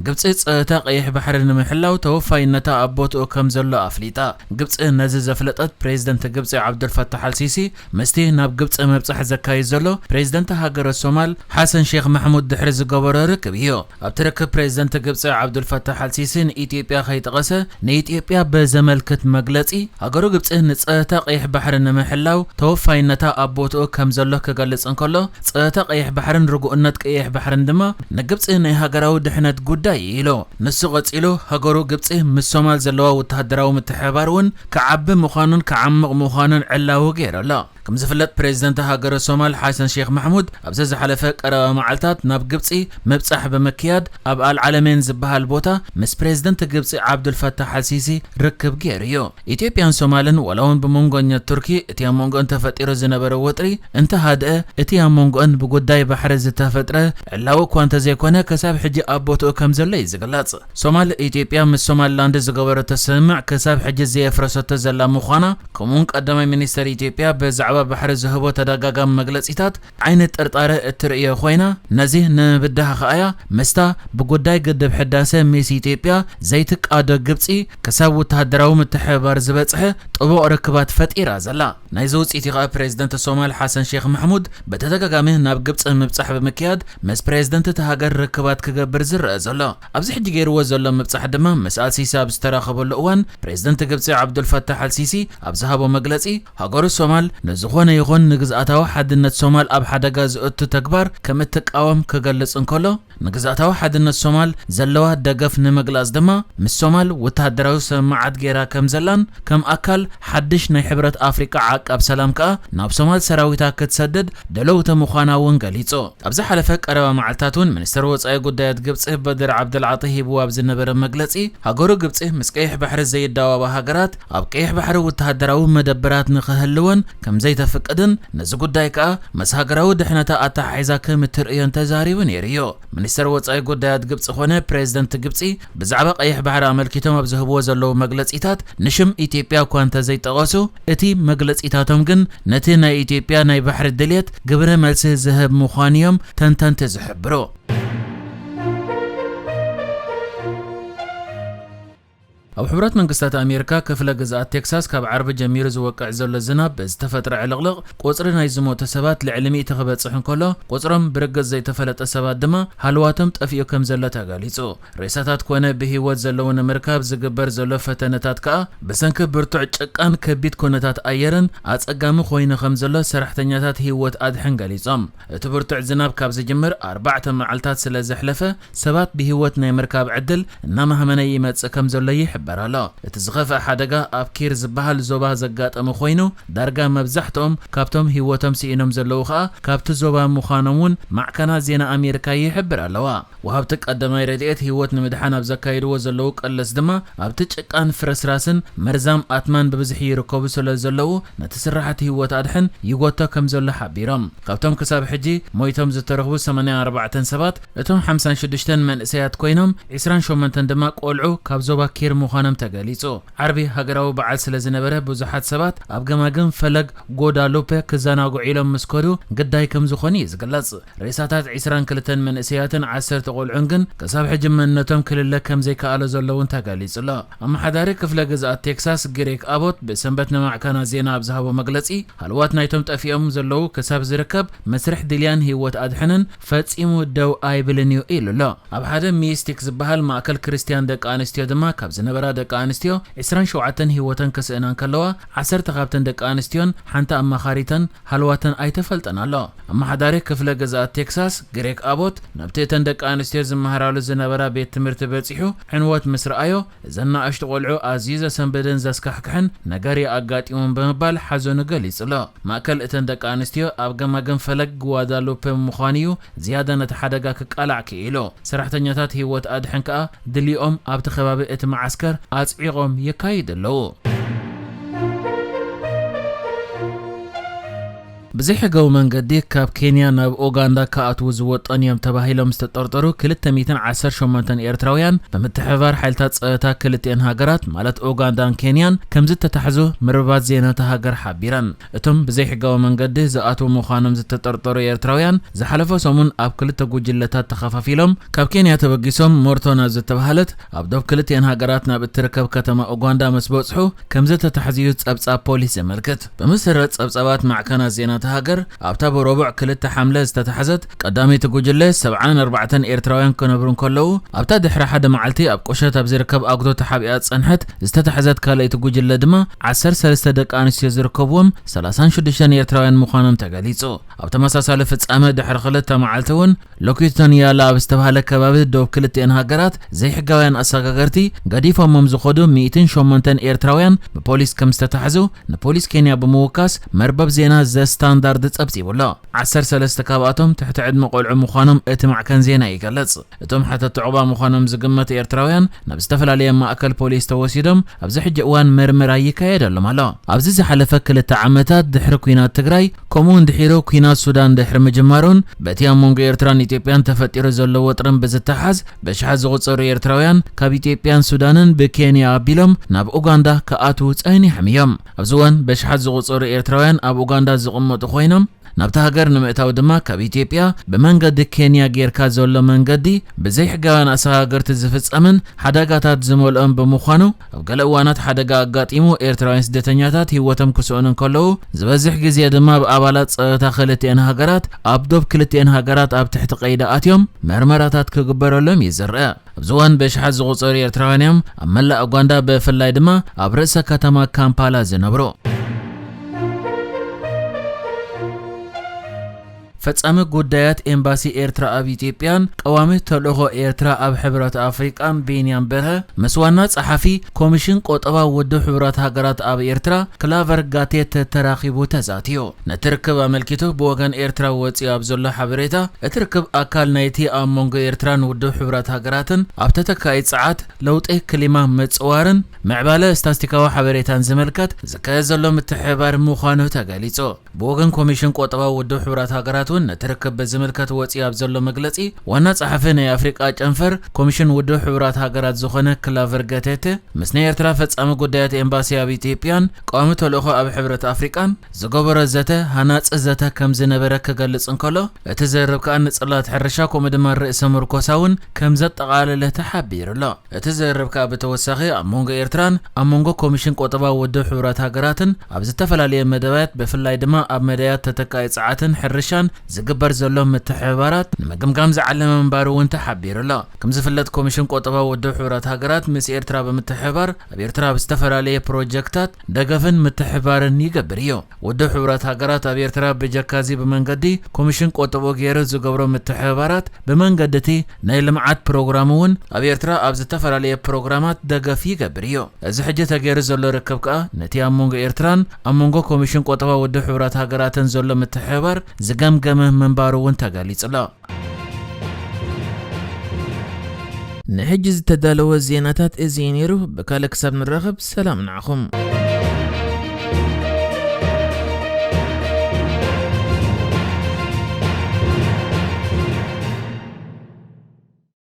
ግብጺ ጸጥታ ቀይሕ ባሕሪ ንምሕላው ተወፋይነታ ኣብ ቦትኡ ከም ዘሎ ኣፍሊጣ። ግብጺ ነዚ ዘፍለጠት ፕሬዝደንት ግብጺ ዓብዱልፈታሕ ኣልሲሲ ምስቲ ናብ ግብጺ ምብጻሕ ዘካይድ ዘሎ ፕሬዝደንት ሃገረ ሶማል ሓሰን ሼክ ማሕሙድ ድሕሪ ዝገበሮ ርክብ እዩ። ኣብቲ ርክብ ፕሬዝደንት ግብጺ ዓብዱልፈታሕ ኣልሲሲ ንኢትዮጵያ ከይጠቐሰ ንኢትዮጵያ ብዘመልክት መግለጺ ሃገሩ ግብጺ ንጸጥታ ቀይሕ ባሕሪ ንምሕላው ተወፋይነታ ኣብ ቦትኡ ከም ዘሎ ክገልጽ እንከሎ ጸጥታ ቀይሕ ባሕርን ርጉእነት ቀይሕ ባሕርን ድማ ንግብጺ ናይ ሃገራዊ ድሕነት ጉዳይ እዩ ኢሉ። ንሱ ቀጺሉ ሃገሩ ግብጺ ምስ ሶማል ዘለዋ ወተሃደራዊ ምትሕብባር እውን ክዓቢ ምዃኑን ክዓምቕ ምዃኑን ዕላዊ ገይሩ ኣሎ። ከም ዝፍለጥ ፕሬዝደንት ሃገረ ሶማል ሓሰን ሼክ ማሕሙድ ኣብዚ ዝሓለፈ ቀረባ መዓልታት ናብ ግብጺ ምብጻሕ ብምክያድ ኣብ ኣልዓለሜን ዝበሃል ቦታ ምስ ፕሬዝደንት ግብጺ ዓብዱልፈታሕ ኣልሲሲ ርክብ ገይሩ እዩ። ኢትዮጵያን ሶማልን ዋላ እውን ብመንጎኛ ቱርኪ እቲ ኣብ መንጎአን ተፈጢሩ ዝነበረ ወጥሪ እንተሃድአ እቲ ኣብ መንጎአን ብጉዳይ ባሕሪ ዝተፈጥረ ዕላዊ እኳ እንተዘይኮነ ክሳብ ሕጂ ኣብ ቦትኡ ከም ዘሎ እዩ ዝግለጽ። ሶማል ኢትዮጵያ ምስ ሶማሊላንድ ዝገበረቶ ስምምዕ ክሳብ ሕጂ ዘየፍረሰቶ ዘላ ምዃና ከምኡውን ቀዳማይ ሚኒስተር ኢትዮጵያ ብዛዕባ ባሕሪ ዝህቦ ተደጋጋሚ መግለጺታት ዓይኒ ጥርጣረ እትርእዮ ኮይና ነዚ ንምብዳህ ከኣያ ምስታ ብጉዳይ ግድብ ሕዳሰ ምስ ኢትዮጵያ ዘይትቃዶ ግብጺ ክሳብ ወተሃደራዊ ምትሕብባር ዝበጽሐ ጥቡቕ ርክባት ፈጢራ ዘላ። ናይዚ ውጽኢት እዩ ከኣ ፕሬዝደንት ሶማል ሓሰን ሼክ ማሕሙድ ብተደጋጋሚ ናብ ግብጺ ምብጻሕ ብምክያድ ምስ ፕሬዝደንት እቲ ሃገር ርክባት ክገብር ዝረአ ዘሎ። ኣብዚ ሕጂ ገይርዎ ዘሎ ምብጻሕ ድማ ምስ ኣልሲሲ ኣብ ዝተራኸበሉ እዋን ፕሬዝደንት ግብጺ ዓብዱልፈታሕ ኣልሲሲ ኣብ ዝሃቦ መግለጺ ሃገሩ ሶማል ንዝኾነ ይኹን ንግዝኣታዊ ሓድነት ሶማል ኣብ ሓደጋ ዘእቱ ተግባር ከም እትቃወም ክገልጽ እንከሎ ንግዝኣታዊ ሓድነት ሶማል ዘለዋ ደገፍ ንምግላጽ ድማ ምስ ሶማል ወተሃደራዊ ስምምዓት ገይራ ከም ዘላን ከም ኣካል ሓድሽ ናይ ሕብረት ኣፍሪቃ ዓቃብ ሰላም ከኣ ናብ ሶማል ሰራዊታ ክትሰድድ ደለውቲ ምዃና እውን ገሊጹ። ኣብ ዝሓለፈ ቀረባ መዓልታት እውን ሚኒስተር ወጻኢ ጉዳያት ግብጺ በድር ዓብደልዓጢ ሂብዎ ኣብ ዝነበረ መግለጺ ሃገሩ ግብጺ ምስ ቀይሕ ባሕሪ ዘይዳዋባ ሃገራት ኣብ ቀይሕ ባሕሪ ወተሃደራዊ መደበራት ንኽህልወን ከም ዘይተፍቅድን ነዚ ጉዳይ ከኣ ምስ ሃገራዊ ድሕነታ ኣተሓሒዛ ከም እትርእዮን ተዛሪቡ ነይሩ እዩ። ሚኒስተር ወጻኢ ጉዳያት ግብጺ ኾነ ፕሬዝደንት ግብጺ ብዛዕባ ቀይሕ ባሕሪ ኣመልኪቶም ኣብ ዝህብዎ ዘለዉ መግለጺታት ንሽም ኢትዮጵያ እኳ እንተዘይጠቐሱ እቲ መግለጺታቶም ግን ነቲ ናይ ኢትዮጵያ ናይ ባሕሪ ድልየት ግብረ መልሲ ዝህብ ምዃኑ እዮም ተንተንቲ ዝሕብሩ። ኣብ ሕቡራት መንግስታት ኣሜሪካ ክፍለ ግዝኣት ቴክሳስ ካብ ዓርቢ ጀሚሩ ዝወቅዕ ዘሎ ዝናብ ብዝተፈጥረ ዕልቕልቕ ቁጽሪ ናይ ዝሞቱ ሰባት ልዕሊ ሚእቲ ክበጽሕ እንከሎ ቁጽሮም ብርግጽ ዘይተፈለጠ ሰባት ድማ ሃልዋቶም ጠፊኡ ከም ዘሎ ተገሊጹ። ሬሳታት ኮነ ብህይወት ዘለዉ ንምርካብ ዝግበር ዘሎ ፈተነታት ከኣ ብሰንኪ ብርቱዕ ጭቃን ከቢድ ኩነታት ኣየርን ኣጸጋሚ ኮይኑ ከም ዘሎ ሰራሕተኛታት ህይወት ኣድሕን ገሊጾም። እቲ ብርቱዕ ዝናብ ካብ ዝጅምር ኣርባዕተ መዓልታት ስለ ዘሕለፈ ሰባት ብህይወት ናይ ምርካብ ዕድል እናማህመነ ይመጽእ ከም ዘሎ ይሕበር ኣሎ። እቲ ዝኸፍአ ሓደጋ ኣብ ኪር ዝበሃል ዞባ ዘጋጠመ ኮይኑ ዳርጋ መብዛሕትኦም ካብቶም ህይወቶም ስኢኖም ዘለዉ ከኣ ካብቲ ዞባ ምዃኖም እውን ማዕከናት ዜና ኣሜሪካ ይሕብር ኣለዋ። ወሃብቲ ቀዳማይ ረድኤት ህይወት ንምድሓን ኣብ ዘካይድዎ ዘለዉ ቅልስ ድማ ኣብቲ ጭቃን ፍርስራስን መርዛም ኣትማን ብብዝሒ ይርከቡ ስለ ዘለዉ ነቲ ስራሓት ህይወት ኣድሕን ይጎቶ ከም ዘሎ ሓቢሮም። ካብቶም ክሳብ ሕጂ ሞይቶም ዝተረኽቡ ሰማንያን ኣርባዕተን ሰባት እቶም ሓምሳን ሽዱሽተን መንእሰያት ኮይኖም ዒስራን ሸሞንተን ድማ ቆልዑ ካብ ዞባ ኪር ምዃኖም ተገሊጹ። ዓርቢ ሃገራዊ በዓል ስለ ዝነበረ ብዙሓት ሰባት ኣብ ገማግም ፈለግ ጎዳሉፔ ክዘናግዑ ኢሎም ምስ ከዱ ግዳይ ከም ዝኾኑ እዩ ዝግለጽ። ሬሳታት ዒስራን ክልተን መንእሰያትን ዓሰርተ ቆልዑን ግን ክሳብ ሕጂ መንነቶም ክልለ ከም ዘይከኣሎ ዘሎ እውን ተገሊጹ ኣሎ። ኣመሓዳሪ ክፍለ ግዝኣት ቴክሳስ ግሬግ ኣቦት ብሰንበት ንማዕከናት ዜና ኣብ ዝሃቦ መግለጺ ሃልዋት ናይቶም ጠፊኦም ዘለዉ ክሳብ ዝርከብ መስርሕ ድልያን ህይወት ኣድሕንን ፈጺሙ ደው ኣይብልን እዩ ኢሉ ኣሎ። ኣብ ሓደ ሚስቲክ ዝበሃል ማእከል ክርስትያን ደቂ ኣንስትዮ ድማ ካብ ዝነበራ ደቂ ኣንስትዮ ዒስራን ሸውዓተን ህይወተን ክስእና እንከለዋ ዓሰርተ ካብተን ደቂ ኣንስትዮን ሓንቲ ኣማኻሪተን ሃልዋተን ኣይተፈልጠን ኣሎ። ኣመሓዳሪ ክፍለ ግዝኣት ቴክሳስ ግሬግ ኣቦት ናብቲ እተን ደቂ ኣንስትዮ ዝመሃራሉ ዝነበራ ቤት ትምህርቲ በጺሑ ዕንወት ምስ ረኣዮ እዘን ንኣሽቱ ቆልዑ ኣዝዩ ዘሰንብድን ዘስካሕክሕን ነገር እዩ ኣጋጢሙን ብምባል ሓዘኑ ገሊጹ ኣሎ። ማእከል እተን ደቂ ኣንስትዮ ኣብ ገማግም ፈለግ ግዋዳሉፔ ምዃኑ እዩ ዝያዳ ነቲ ሓደጋ ክቃላዕ ክኢሉ። ሰራሕተኛታት ህይወት ኣድሕን ከኣ ድልይኦም ኣብቲ ከባቢ እቲ መዓስከር ኣጽዒቖም የካይዱ ኣለዉ። ብዘይሕጋዊ መንገዲ ካብ ኬንያ ናብ ኡጋንዳ ክኣትዉ ዝወጠኑ እዮም ተባሂሎም ዝተጠርጠሩ ክልተ ሚእትን ዓሰርተ ሸሞንተን ኤርትራውያን ብምትሕብባር ሓይልታት ጸጥታ ክልቲኤን ሃገራት ማለት ኡጋንዳን ኬንያን ከም ዝተታሕዙ መርበባት ዜና እታ ሃገር ሓቢረን። እቶም ብዘይሕጋዊ መንገዲ ዝኣትዉ ምዃኖም ዝተጠርጠሩ ኤርትራውያን ዝሓለፈ ሰሙን ኣብ ክልተ ጉጅለታት ተኸፋፊሎም ካብ ኬንያ ተበጊሶም ሞርቶና ዝተባህለት ኣብ ዶብ ክልቲኤን ሃገራት ናብ እትርከብ ከተማ ኡጋንዳ ምስ በጽሑ ከም ዝተታሕዙ እዩ ጸብጻብ ፖሊስ ዘመልክት። ብመሰረት ጸብጻባት ማዕከናት ዜና እታ ሃገር፣ ኣብታ ብረቡዕ ክልተ ሓምለ ዝተታሕዘት ቀዳመይቲ ጉጅለ ሰብዓን ኣርባዕተን ኤርትራውያን ክነብሩ እንከለዉ፣ ኣብታ ድሕሪ ሓደ መዓልቲ ኣብ ቁሸት ኣብ ዝርከብ ኣጉዶ ተሓቢኣ ዝጸንሐት ዝተታሕዘት ካልኣይቲ ጉጅለ ድማ ዓሰርተ ሰለስተ ደቂ ኣንስትዮ ዝርከብዎም ሰላሳን ሽዱሽተን ኤርትራውያን ምዃኖም ተገሊጹ። ኣብ ተመሳሳሊ ፍጻመ ድሕሪ ክልተ መዓልቲ እውን ሎኪቶንያላ ኣብ ዝተባህለ ከባቢ ዶብ ክልቲኤን ሃገራት ዘይሕጋውያን ኣሰጋገርቲ ገዲፎሞም ዝኸዱ ሚእትን ሸሞንተን ኤርትራውያን ብፖሊስ ከም ዝተታሕዙ ንፖሊስ ኬንያ ብምውካስ መርበብ ዜና ዘ ስታንዳርድ ጸብጺቡ ኣሎ። ዓሰርተ ሰለስተ ካብኣቶም ትሕቲ ዕድመ ቆልዑ ምዃኖም እቲ ማዕከን ዜና ይገልጽ። እቶም ሓተቲ ዑቕባ ምዃኖም ዝግመት ኤርትራውያን ናብ ዝተፈላለየ ማእከል ፖሊስ ተወሲዶም ኣብዚ ሕጂ እዋን መርመራ ይካየደሎም ኣሎ። ኣብዚ ዝሓለፈ ክልተ ዓመታት ድሕሪ ኲናት ትግራይ ከምኡ እውን ድሒሩ ኲናት ሱዳን ድሕሪ ምጅማሩን በቲ ኣብ መንጎ ኤርትራን ኢትዮጵያን ተፈጢሩ ዘሎ ወጥርን ብዝተሓዝ በሽሓት ዝቑጸሩ ኤርትራውያን ካብ ኢትዮጵያን ሱዳንን ብኬንያ ኣቢሎም ናብ ኡጋንዳ ክኣትዉ ጸኒሖም እዮም። ኣብዚ እዋን በሽሓት ዝቑጸሩ ኤርትራውያን ኣብ ኡጋንዳ ዝቕመጡ ኮይኖም ናብታ ሃገር ንምእታው ድማ ካብ ኢትዮጵያ ብመንገዲ ኬንያ ጌርካ ዘሎ መንገዲ ብዘይሕጋውያን ኣሰጋገርቲ ዝፍጸምን ሓደጋታት ዝመልኦን ብምዃኑ ኣብ ገለ እዋናት ሓደጋ ኣጋጢሙ ኤርትራውያን ስደተኛታት ህይወቶም ክስእኑ እንከለዉ ዝበዝሕ ግዜ ድማ ብኣባላት ጸጥታ ክልቲኤን ሃገራት ኣብ ዶብ ክልቲኤን ሃገራት ኣብ ትሕቲ ቀይዲ ኣትዮም መርመራታት ክግበረሎም እዩ ዝረአ። ኣብዚ እዋን በሽሓት ዝቑጸሩ ኤርትራውያን እዮም ኣብ መላእ ኡጋንዳ ብፍላይ ድማ ኣብ ርእሰ ከተማ ካምፓላ ዝነብሩ። ፈጻሚ ጉዳያት ኤምባሲ ኤርትራ ኣብ ኢትዮጵያን ቀዋሚ ተልእኾ ኤርትራ ኣብ ሕብረት ኣፍሪቃን ቢንያም በርሀ ምስ ዋና ጸሓፊ ኮሚሽን ቆጠባ ውድብ ሕቡራት ሃገራት ኣብ ኤርትራ ክላቨር ጋቴተ ተራኺቡ ተዛትዩ። ነቲ ርክብ ኣመልኪቱ ብወገን ኤርትራ ወጺኡ ኣብ ዘሎ ሓበሬታ እቲ ርክብ ኣካል ናይቲ ኣብ መንጎ ኤርትራን ውድብ ሕቡራት ሃገራትን ኣብ ተተካኢ ጸዓት ለውጢ ክሊማ ምጽዋርን ምዕባለ ስታስቲካዊ ሓበሬታን ዝምልከት ዝካየድ ዘሎ ምትሕብባር ምዃኑ ተገሊጹ። ብወገን ኮሚሽን ቆጠባዊ ውድብ ሕቡራት ሃገራት እውን ነቲ ርክብ ብዝምልከት ወፂኡ ኣብ ዘሎ መግለፂ ዋና ጸሓፊ ናይ ኣፍሪቃ ጨንፈር ኮሚሽን ውድብ ሕቡራት ሃገራት ዝኾነ ክላቨር ገቴተ ምስ ናይ ኤርትራ ፈጻሚ ጉዳያት ኤምባሲ ኣብ ኢትዮጵያን ቀዋሚ ተልእኾ ኣብ ሕብረት ኣፍሪቃን ዝገበሮ ዘተ ሃናፂ ዘተ ከም ዝነበረ ክገልጽ እንከሎ እቲ ዘረብ ከኣ ንጽላት ሕርሻ ከምኡ ድማ ርእሰ ምርኮሳ እውን ከም ዘጠቓለለ ተሓቢሩ ኣሎ። እቲ ዘረብ ከኣ ብተወሳኺ ኣብ መንጎ ኤርትራን ኣብ መንጎ ኮሚሽን ቆጠባዊ ውድብ ሕቡራት ሃገራትን ኣብ ዝተፈላለየ መደባት ብፍላይ ድማ ኣብ መዳያት ተተካኢ ጸዓትን ሕርሻን ዝግበር ዘሎ ምትሕብባራት ንምግምጋም ዝዓለመ ምንባሩ እውን ተሓቢሩ ኣሎ። ከም ዝፍለጥ ኮሚሽን ቆጠባዊ ውድብ ሕቡራት ሃገራት ምስ ኤርትራ ብምትሕብባር ኣብ ኤርትራ ኣብ ዝተፈላለየ ፕሮጀክታት ደገፍን ምትሕብባርን ይገብር እዩ። ውድብ ሕቡራት ሃገራት ኣብ ኤርትራ ብጀካዚ ብመንገዲ ኮሚሽን ቆጠቦ ገይሩ ዝገብሮ ምትሕብባራት ብመንገዲ እቲ ናይ ልምዓት ፕሮግራም እውን ኣብ ኤርትራ ኣብ ዝተፈላለየ ፕሮግራማት ደገፍ ይገብር እዩ። እዚ ሕጂ ተገይሩ ዘሎ ርክብ ከኣ ነቲ ኣብ መንጎ ኤርትራን ኣብ መንጎ ኮሚሽን ቆጠባ ውድብ ሕቡራት ሃገራትን ዘሎ ምትሕብባር ዝገምገመ ምንባሩ እውን ተገሊጹ ኣሎ። ንሕጂ ዝተዳለወ ዜናታት እዚ እዩ ነይሩ። ብካልእ ክሳብ ንራኸብ ሰላም ንዓኹም።